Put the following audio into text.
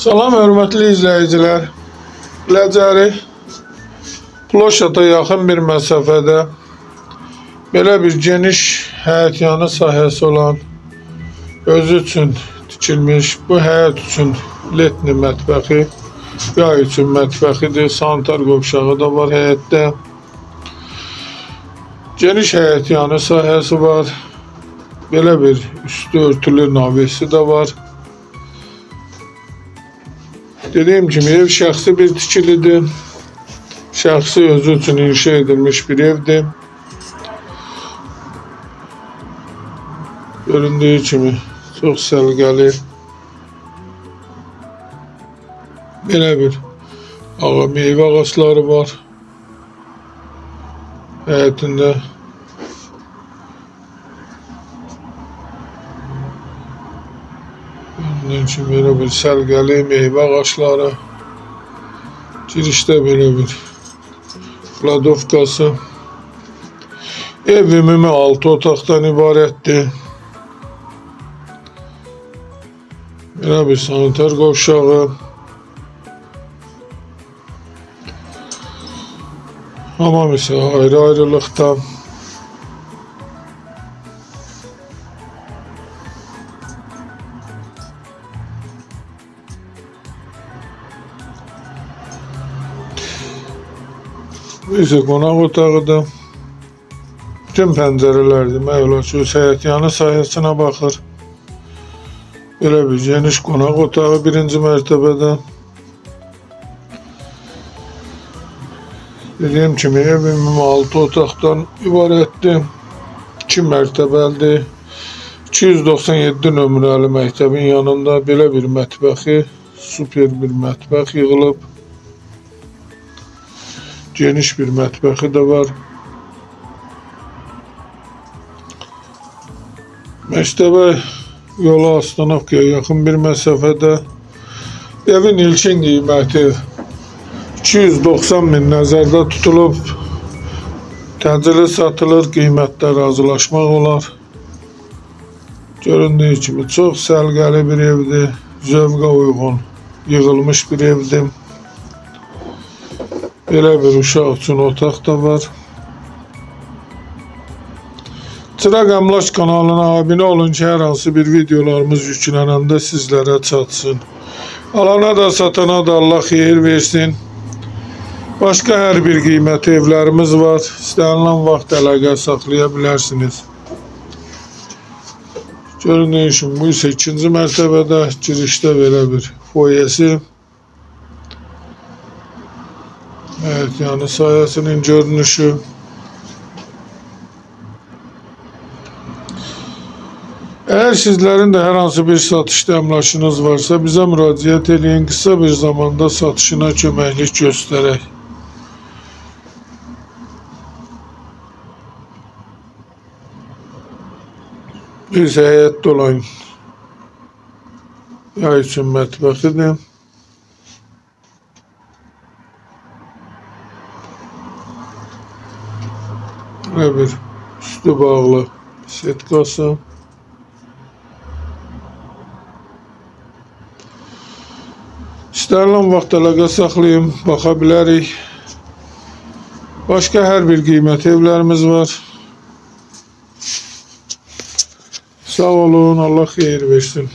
Salam hörmətli izləyicilər. Biləcəri Ploşata yaxın bir məsafədə belə bir geniş həyətyanı sahəsi olan özü üçün tikilmiş bu həyət üçün letni mətbəxi, yay üçün mətbəxidir. Sanitar qovşağı da var həyətdə. Geniş həyətyanı sahəsi var. Belə bir üstü örtülü navesi də var. Dediyim kimi ev şəxsi bir tikilidir. Şəxsi özü üçün inşa edilmiş bir evdir. Göründüyü kimi çox səliqəli. Belə bir meyvə ağacları var həyətində. Bunun üçün belə bir səliqəli meyvə ağacları. Girişdə belə bir kladovkası. Ev ümumi 6 otaqdan ibarətdir. Belə bir sanitar qovşağı. Hamam isə ayrı-ayrılıqda. Bu isə qonaq otağıdır. Bütün pəncərələr demək olar ki, öz həyətyanı sahəsinə baxır. Belə bir geniş qonaq otağı birinci mərtəbədə. Dediyim kimi ev ümumi 6 otaqdan ibarətdir. 2 mərtəbəlidir. 297 nömrəli məktəbin yanında belə bir mətbəxi, super bir mətbəx yığılıb. Geniş bir mətbəxi də var. Məktəbə yola Astanovkaya yaxın bir məsafədə. Evin ilkin qiyməti 290 min nəzərdə tutulub. Təcili satılır, qiymətdə razılaşmaq olar. Göründüyü kimi çox səliqəli bir evdir, zövqə uyğun yığılmış bir evdir. Belə bir uşaq üçün otaq da var. Çıraq Əmlak kanalına abunə olun ki, hər hansı bir videolarımız yüklənəndə sizlərə çatsın. Alana da satana da Allah xeyir versin. Başqa hər bir qiymətli evlərimiz var. İstənilən vaxt əlaqə saxlaya bilərsiniz. Göründüyü kimi bu isə ikinci mərtəbədə girişdə belə bir foyesi. Evet, yani sahəsinin görünüşü. Eğer sizlerin de hər hansı bir satışda əmlakınız varsa bizə müraciət eləyin. Qısa bir zamanda satışına köməklik göstərək. Bir həyətdə olan yay üçün mətbəxidir. Belə bir üstü bağlı setkası. İstənilən vaxt əlaqə saxlayın, baxa bilərik. Başqa hər bir qiymətli evlərimiz var. Sağ olun, Allah xeyir versin.